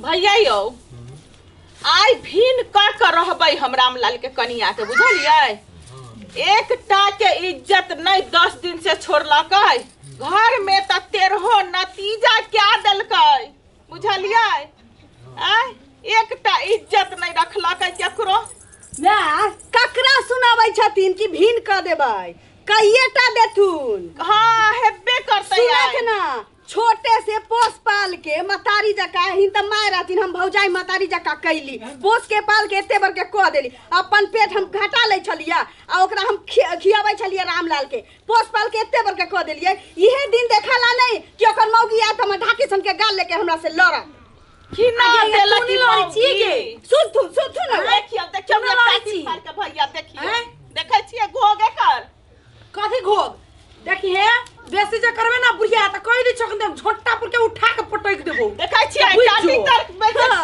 भैया यौ आइ भीन कर के रहबै हम रामलाल के कनिया के, बुझलियै? एकटा के इज्जत नहीं 10 दिन से छोड़लकै, घर में त 13 नतीजा क्या देलकै, बुझलियै? आइ एकटा इज्जत नहीं रखलकै केकरो। ना ककरा सुनाबै छथिन कि भीन क देबै, कइएटा देथुन। हाँ हेबे करतै। सुनत ना, छोटे से पोस पाल के मतारी जका हिन त my रहथिन, हम भौजाई मतारी जका कैली, पोस के पाल के एते बड़ के कह देली। अपन पेट हम घटा लै छलियै आ ओकरा हम खियाबै छलियै रामलाल के, पोस पाल के एते बड़ के कह देलियै। इहे दिन देखला नहीं कि ओकर मौगी आयत हमर ढाकी सन के गाल लेके हमरा से लड़त। कि ना देलक की लड़ै छियै गे? सुनथु सुनथु ना, देखियौ देखियौ लड़ै छी के भैया, देखियौ देखै छियै घोगे कर कथी घोग? देखिए बेसी जे करबे ना बुढ़िया त कहि दै छौ कि झोंटा पर के उठा के पटक देबो। देखै छियै टाटी तर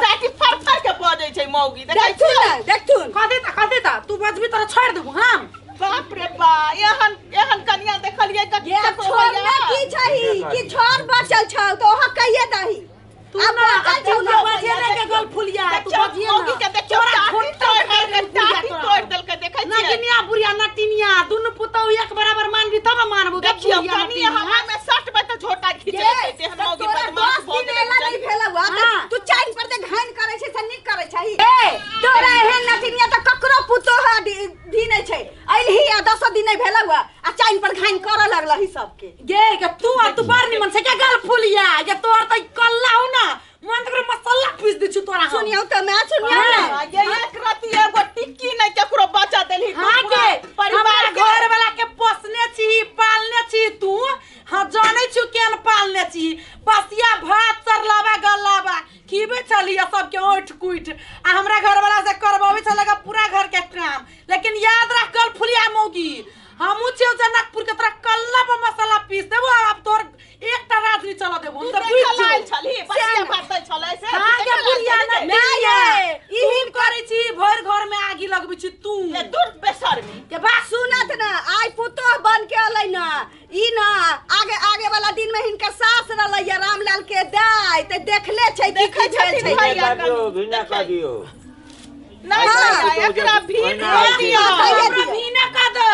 टाटी फर फर के बजै छै मौगी। देखै छियै देखथुन कथी ता तू बजबी तोरा छोड़ देबो हम। बाप रे बा, एहन एहन कनिया देखलियै त छोड़ना की छही कि छोड़ बचल छौ त ओहा कहिए दही। तू ना तू ना बजे ने के गल फुलिया, तू बजिए ना मौगी के देखियौ टाटी तोड़ देलकै। देखै छियै ना गिनिया बुढ़िया ना टिनिया दुनु पुतौ एक बराबर मानबी तब मानबू। देखियौ कनिया हमरा में सटबै त झोटा खींच लेतै। तेहन मौगी बदमाश भ गेलै। नहीं भेलौ तू चाइन पर जे घाइन करै छै से नीक करै छही। ए तोरा एहन नटिनिया त ककरो पुतौ धी नै छै। अइलही आ 10 दिन नै भेलौ आ चाइन पर घाइन करऽ लगलही सबके। गे के तू आ तू बड़ निमन छै के गल फुलिया गे, तोर त कल्ला हो ना मन तकरो मसाला पीस दै छु तोरा। सुनियौ त मैं सुनियौ ना गे, एक राति एगो टिक्की नै केकरो बचा देलही। हां के परिवार घर वाला के पोसने छी पालने छी तू। हां जानै छु केन पालने छी, बसिया भात सरलाबा गलाबा खीबे छलिया सबके ओठ कुट आ हमरा घर वाला से करबाबै छलगा पूरा घर के काम। लेकिन याद रख गल फुलिया मौगी, हमहु छियौ जनकपुर के, तोरा कल्ला पर मसाला पीस देबो आब तोर एकटा राजनी चला देबो। हम त बुझ छल छली बसिया भात दै छलै से। हां के बुढ़िया ना नै इही करै छी, भरि घर में आगी लगबै छी तू। ए दूर बेशर्मी के बात सुनत ना। आइ पुतोह बन के अलै ना ई ना, आगे आगे वाला दिन में हिनकर सास रहलै या रामलाल के दाय त देखले छै की देखै छथिन भैया भीना कर दियो। नहीं एकरा भीन कर दियो, एकरा भीना कर दो,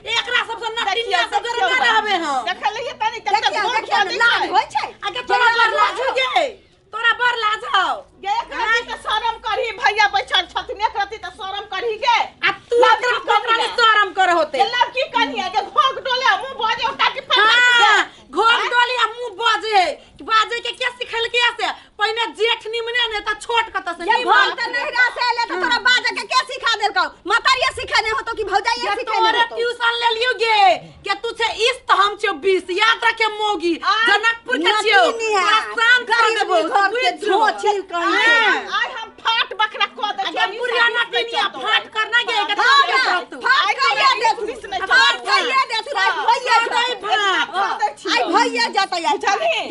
एकरा सबसे नटिनिया सब जरे ना रहबे हम। देखलियै तनी कते देखियौ लाज होय छै। आगे तोरा बड़ लाज हो गे, तोरा बड़ लाज हो गे। एकरा त शरम करही भैया बैठल छथिन, एकरा त शरम करही गे। आ तू एकरा ककरा ने शरम कर होते? ये लड़की कनिया के घोग डोले मुंह बजे टाटी फर के घोग डोले मुंह बजे बाजे के के सिखल के से पहिने जेठ निमने ने त छोट कत से ये भोग त नहिरा से आले त तोरा बाजे के के सिखा देलकौ? मतारिया सिखेने होतो कि भौजाइया सिखेने तोरा होतो? ट्यूशन ले लियो गे के तू छे इस त हम छे 20। याद रखे मौगी जनकपुर के छियो, तोरा शांत कर देबो। झोछिल कहीं आइ हम फाट बखरा क दे के बुढ़िया ना टिनिया फाट करना गे के फाट कहिया देथु, फाट कहिया देथु। आइ भैया आइ भैया जतै आइ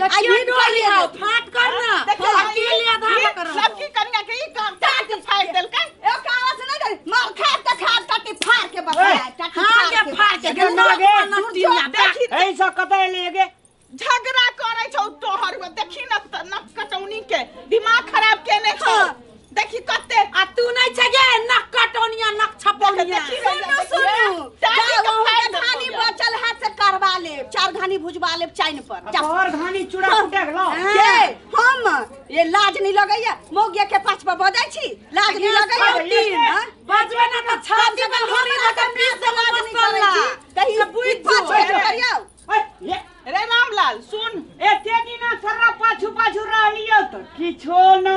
आई भीन कहिया फाट करना अकेले आधा कर सबकी कनिया के ई काम टाटी फाड़ देलकै। ए कागज नहीं दे मार खा त खा टाटी फाड़ के बखरा टाटी हां के फाड़ के ना देखी ए सब कतै लेगे झगड़ा करै छौ तोहर में। देखी न नक कटौनी के दिमाग खराब केने छौ। देखी कते आ तू नहीं छे गे नक कटौनिया नक छपौनिया। सुनू सुनू घानी बचल हाथ से करवा ले, 4 घानी भुजवा ले चाइन पर, 4 घानी चूड़ा कुटे गेलो के हम ये लाज नहीं लगैया मौगिया के पाछ पर बजै छी, लाज नहीं लगैया? बजबे ना त छाती पर हरी लगा पीस दे मसाला तही बुझ पाछ करियौ। रे रामलाल सुन, एते दिना सर्रा पाछू पाछू रहलियौ त किछो ना।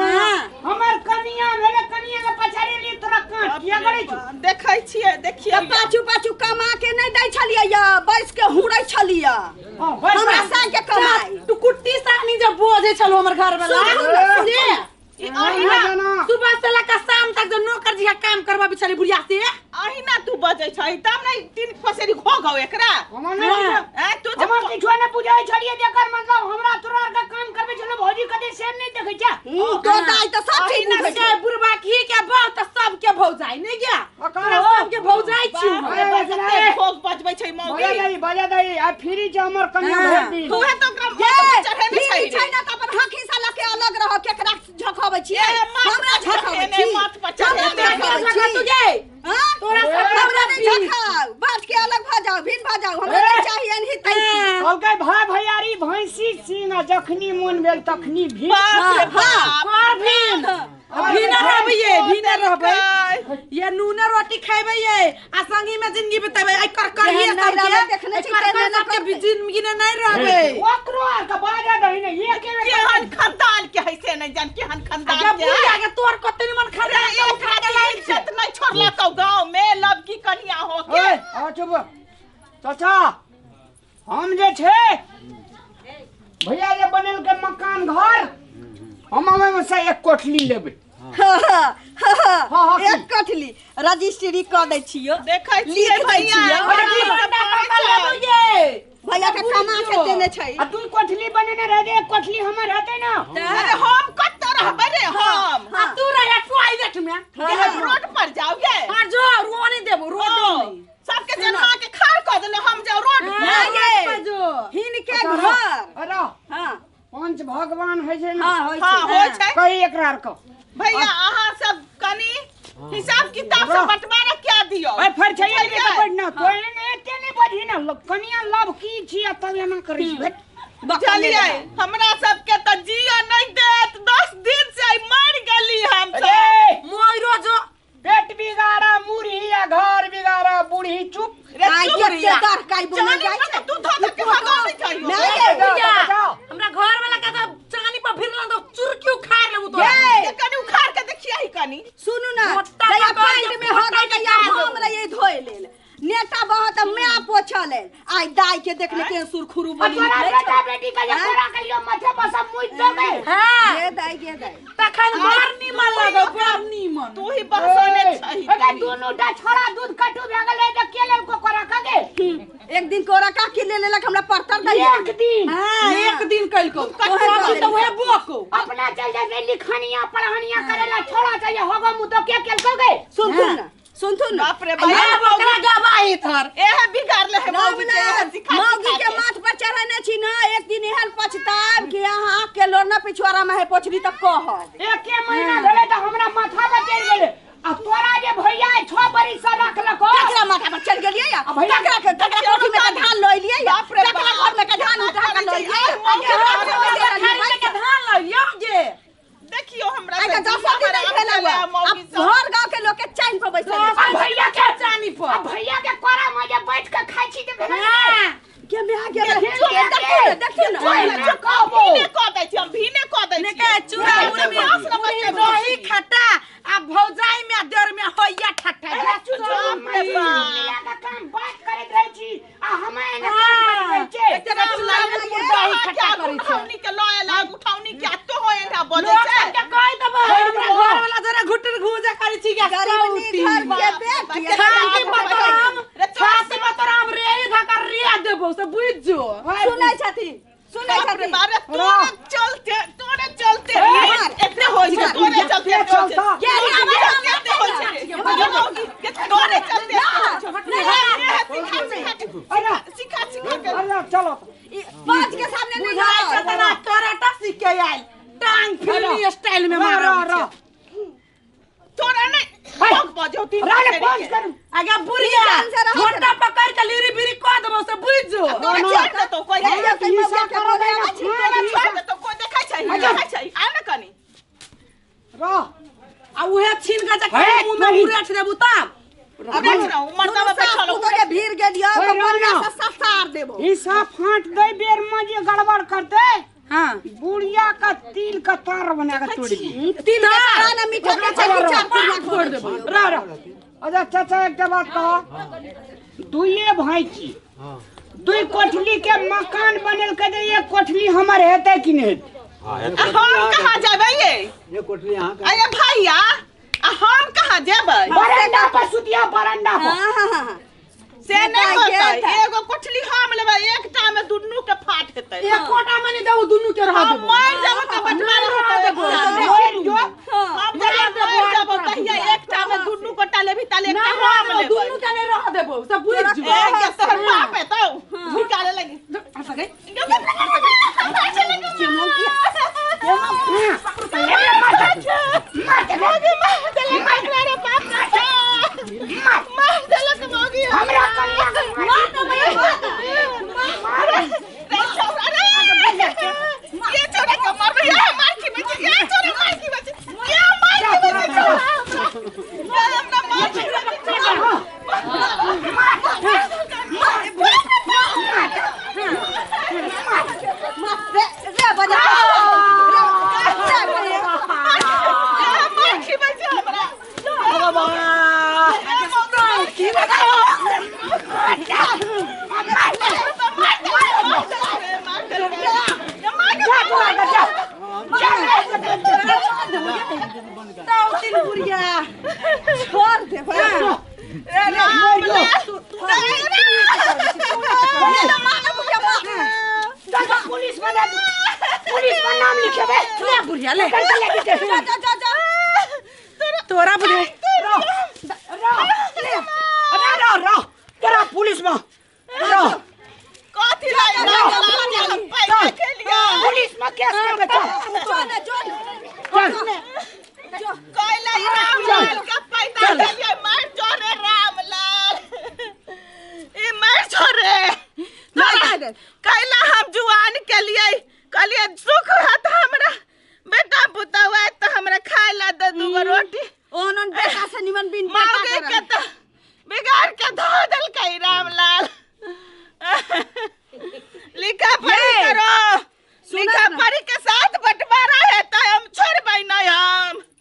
हमर कनिया भेले, कनिया के पछाड़ी ली तोरा काट किया करै छौ? देखै छियै देखियै पाछू पाछू कमा के नहीं दै छलियै या बैस के हुरै छलियै हमरा साग के कमाई। तू कुट्टी सानी जे बोझै छलो हमर घर वाला से सुबह से लगा शाम तक जो नौकर जी काम करवा बिचारी बुढ़िया से। अहिना तू बजै छै तब नै 3 पसेरी घोघ हौ एकरा। हमर तू हमर किछु नै बुझै छलियै जेकर मतलब हमरा तोरा के काम करबै छलो भौजी कते सेम नै देखै छ। तो दाइ त सब चीज बुझै छै बुढ़बा की के बहुत सब के भौजाई नै गया, तोरा सब के भौजाई छी। घोघ बजबै छै मौगी बजा दई आ फ्री छै हमर कनिया भरि दिन। तू है तो ओकरा चढ़ेने छै ना त अपन हक हिस्सा लके अलग रह, केकरा झखबै छी हमरा झखाबै छी माथ पर चढ़ेने तू गे हां तोरा हमरा नहीं झखाउ बात के अलग भ जाओ भिन्न भ जाओ हमरा नहीं चाहिए अनहित कहलकै भाई भैयारी भैंसी सिंह आ जखनी मोन भेल तखनी भी बाप रे बाप कर भिन भिन रहबै ये भिन रहबै ये नूने रोटी खेबै ये आ संगी में जिंदगी बितेबै आई कर करिए सबके देखने छी कर कर सबके जिंदगी ने नहीं रहबै ओकरो आर के बाजा दही ने एक केहन खानदान के है से नहीं जान केहन खानदान जब के बुढ़िया के तोर कते मन खानदान के उठा के लाइल छै इज्जत नहीं छोड़लकौ गांव में लब की कनिया हो के ओए आ चुप चाचा हम जे छै भैया जे बनेल के मकान घर हम ओमे से एक कोठली लेबै। हां एक कोठली रजिस्ट्री क दै छियो देखै छियै भैया भैया के कमा के देने छै आ तू कोठली बनेने रह दे एक कोठली हमर रहतै ना। अरे हम कत रहबै रे हम आ तू रह टॉयलेट में रोड पर जाओगे हां जो रोड नहीं देबो रोड नहीं सबके जन्मा के खार क देलो हम जाओ रोड पर जो हिनके घर। अरे हां पंच भगवान है छै ना। हां होय हां छै होय छै कही एकरा आर के भैया अहाँ सब कनी हिसाब किताब से बंटवारा क्या दियो ए फर छै ये के बढ़ना तो एने एते नहीं बढ़ी ना कनिया लाभ की छी आ तब एना करी बुझलियै हमरा सब के त जिया नहीं देत 10 दिन से आई मर गेली हम सब मोइरो जो पेट बिगाड़ा मुरही या घर बिगाड़ा बूढ़ी चुप रे आई चुप के डर काई बोले जाय जानी तू धो के भगा नहीं चाहिए नहीं हमरा घर वाला के त चानी पर फिरला तो चुरकी उखाड़ लेबू तो ये कनी उखाड़ के देखिए ही कनी सुनू ना जया पैंट में हो गया हम रहिए धोए लेल नेता बहुत मैं पोछा लेल आई दाई के देखले के सुरखुरु बोली तोरा बेटा बेटी के जे तोरा के लियो माथे पर सब मुइ देबे। हां ये दाई के दाई तखन बड़ नीमन लगो बड़ नीमन तू ही बहसने छही अरे दोनों टा छोड़ा दूध कटू भए गेलै त के लेल को कोरा का गे एक दिन कोरा का के ले लेलक हमरा परतर दई एक दिन। हां एक दिन कइलको तोरा त ओहे बोको अपना चल जाय लिखनिया पढ़निया करेला छोड़ा चाहिए होगो मु तो के केलको गे सुनथुन ना सुनथुन ना बाप रे बाप ओकरा गवाही थर एहे बिगाड़ ले है मौगी के एहे सिखा मौगी के माथ पर चढ़ने छी ना एक दिन एहन पछताब कि अहाँ आँख के लोरना पिछुआरा में है पोछली तब कहब एके महीना भेलै त हमरा माथा पर चढ़ि गेलै आ तोरा जे भैया 6 बरिस से रखलको ककरा माथा पर चढ़ि गेलियै या ककरा के ककरा कोठी में के धान लऽ एलियै या ककरा घर में के धान उठा के लऽ एलियै के धान लऽ लियो जे देखियो हमरा आइ 10 दिन नहीं भेल अब घर गांव के लोग के चैन पर बैसल आ भैया के चानी पर आ भैया के कोरा में जे बैठ के खाइ छी त भेल के में आ गेल देखियो देखियो ना भीने क दै छी हम भीने क दै छी ने के चूड़ा मुरमी दही खट्टा आ भौजाई में देर में होइया ठट्टा मिला के काम बात करैत रहै छी आ हम एने काम करैत रहै छी तेरा चूड़ा मुरमी दही खट्टा करै छै उठौनी के लय लाग उठौनी के तो होय ना बजै लोग छै सबके कहि देबै हमरा घर वाला जरा घुटर घुजा करै छी के गरीबनी घर के बेटी छाती बतराम छाती बतराम रे धकर रे देबो से बुझ जो सुनै छथिन सुनै बाप रे छथिन बाप रे तोरे चलते तोरे चलते एते होय छै तोरे चलते होय छै के तोरे चलते सिखा सिखा के अरे चलो पांच के सामने नहीं बुझाइ छै तना कराटा सीख के आयल टांग फिल्मी स्टाइल में मारब तोरा नहीं भग बजौ तीन राने पांच कर आगे बुढ़िया झोटा पकड़ के लीरी बीरी क देबो से बुझ जो तोरा छोड़ देतौ कोई तोरा छोड़ देतौ कोई देखै छै देखै छै आ ना कनी रह आ उहे छीन के जे मुंह में उड़ेठ देबू तब अब देख ना मर्दावा बैठल तू के भीड़ गेलियो तो बढ़िया से ससार देबो हिस्सा फाट दे बेर में जे गड़बड़ करते। हां बुढ़िया का तिल का तार बना के तोड़ दी तिल के तार ना मीठा के चार चार फोड़ देबो रह रह। अच्छा चाचा एकटा बात कह दुइये भाई छी दुई कोठली के मकान बनेल के दे एक कोठली हमर हेतै कि नहीं? हम कहां जेबै ये ये कोठली अहाँ के अरे भैया हम कहां जेबै? बरंडा पर सुतिया बरंडा पर। हां हां हां से नहीं होतै, एगो कोठली हम लेबै एकटा में दुन्नू के फाट हेतै। एक कोटा में नहीं देबो दुन्नू के रह हम देबो। मर जाबो त बंटवारा हेतै। मर जो हम जहिया मर जाबो तहिया एकटा में दुन्नू गोटा लेबी ताले एकटा हम लेबै। दुन्नू के नहीं रह देबो सब बुझ जो। ए के तोहर बाप हेतौ निकाले लगी। सकै तौ तीन बुढ़िया छोड़ देबै। चल चल, पुलिस में पुलिस में नाम लिखेबे। ले बुढ़िया ले। चल चल लेके चल। जा जा जा। तोरा बुढ़िया रह रह रह रह रह, तोरा पुलिस में रह। कथी लाई रामलाल हम पैसा के लिए? पुलिस में केस करबे, चल। जो ने जो। चल। कैला रामलाल का पैसा के लिए मर जो रे रामलाल, ई मर जो रे। नहीं दे।